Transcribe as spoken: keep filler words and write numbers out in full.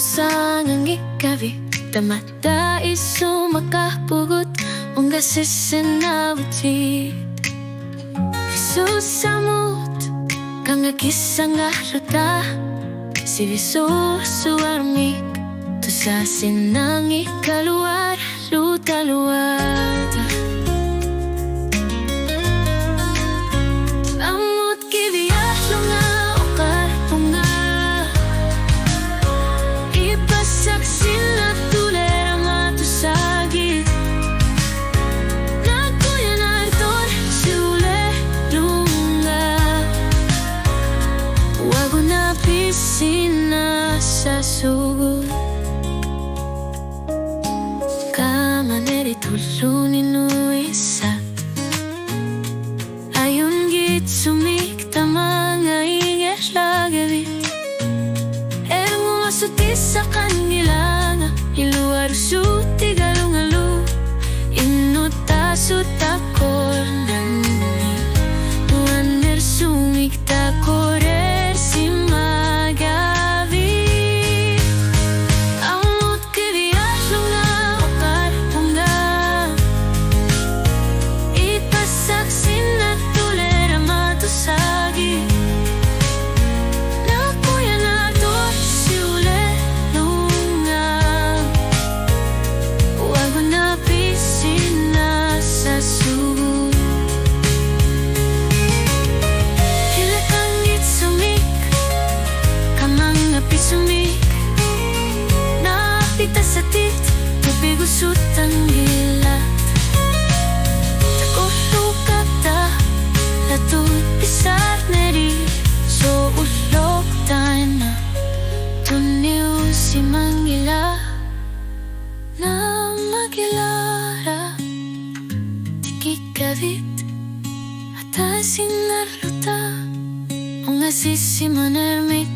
Sangangikkavi tamatta isumaqarpugut ungasissinnavutit. Susamut qangakissangaluta sivisusuarmik tusarsinnanngikkaluarluta luata. Ammut qiviarlunga oqarpunga ippassaq sinna tulerama tusagit. Nakuyanartor siulernunga wagunapis sinna sasugut. Kamaneri tulluni nuisa ayungitsumik tamangaingerlagavit. Erngumasutisaqanngilanga iluarusutigalungalu innuttasuta kornanni. Nuannersumik takorersimagavit. Ammut qiviarlunga oqarpunga ippassaq sinna tulerama tusagit. Nakuyanartor siulernunga wagunapis sinna sasugut. Ilaqanngitsumik qamangapisumik naapitasatit tupigusutanngillat. Takorluukkata latut pisarneri sooq ulloq taanna tunniusimanngilaq. Naammagilara tikikkavit ataasinnarluta ungasissimanermik